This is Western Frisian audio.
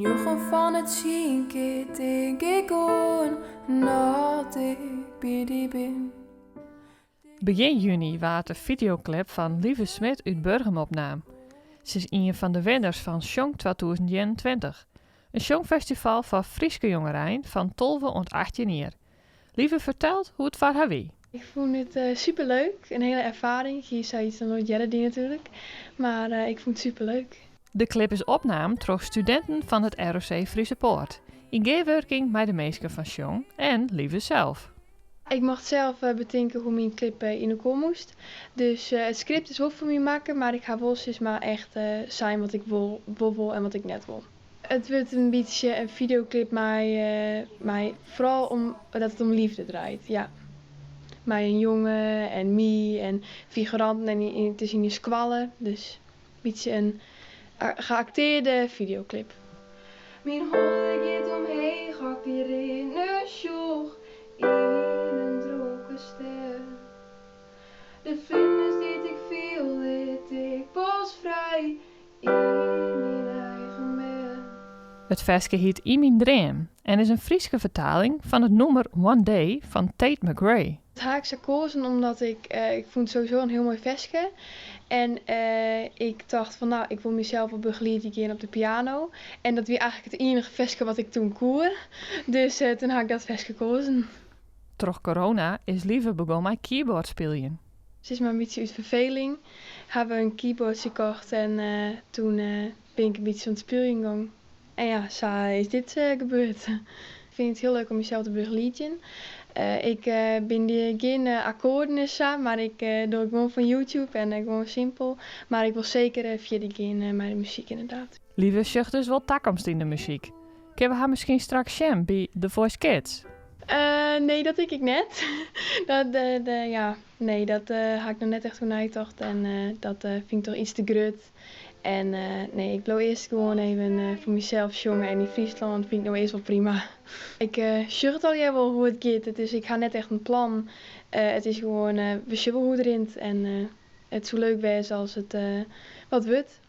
Njoggen fan 'e tsien kear tink ik oan dat ik by dy bin. Begjin juny waard de fideoklip fan Lieve Smit út Burgum opnaam. Se is ien fan de winners fan Sjong 2021, in sjongfestival foar Fryske jongerein fan 12 oant 18 jier. Lieve fertelt hoe't it foar har wie. Ik fûn it superleuk, in hiele erfaring. Ik hie sayts noch noait earder dien natuerlik, mar ik fûn it superleuk. De klip is opnaam troch studinten fan it ROC Friese Poort, yn gearwurking mei de minsken fan Sjong en Lieve sels. Ik mocht sels betinke hoe't myn klip yn elkoar moast. Dus it skript is wol foar my makke, mar ik ha wol sis mar echt sein wat ik wol wol en wat ik net wol. It wurdt in bytsje in fideoklip mei foaral om dat it om leafde draait, ja. Mei in jonge en my en figuranten en it is yn de skoalle, dus in bytsje in geacteerde fideoklip. Myn holle giet omheech as ik dy rinnen sjoch yn in drokke stêd. De flinders dy't ik fiel lit ik pas frij yn myn eigen bêd. It ferske hjit Yn myn dream en is in Fryske fertaling fan it nûmer One Day fan Tate McRae. Dat ha ik sa keazen omdat ik fûn it sowieso in hiel moai ferske. En ik tocht fan no, ik wol mysels wol begelieden gean op de piano. En dat wie eigentlik it iennige ferske wat ik doe koe. Dus doe ha ik dat ferske keazen. Troch corona is Lieve begûn mei keyboard spyljen. Sis mar in bytsje út ferfeling ha we in keyboardsje kocht en doe bin ik in bytsje oan it spyljen gien. En ja, sa is dit gebeurd. Ik fyn it hiel leuk om mysels te begelieden. Ik bin gjin akkoarden en sa, mar ik doch gewoan fan YouTube en gewoan simpel. Mar ik wol seker fierder gean mei de muzyk ynderdaad. Lieve sjocht dus wol takomst yn de muzyk. Kinne we har miskien straks sjen by The Voice Kids? Nee, dat tink ik net. Ja, nee, dat ha ik noch net echt oer neitocht en dat fyn ik dochs yts te grut. En nee, ik bliuw earst gewoan even foar mysels sjonge en yn Fryslân fyn ik no earst wol prima. Ik sjoch it allegear wol hoe't it giet. Ik ha net echt in plan. It is gewoan, we sjogge wol hoe't it rint en it soe leuk wêze as it wat wurdt.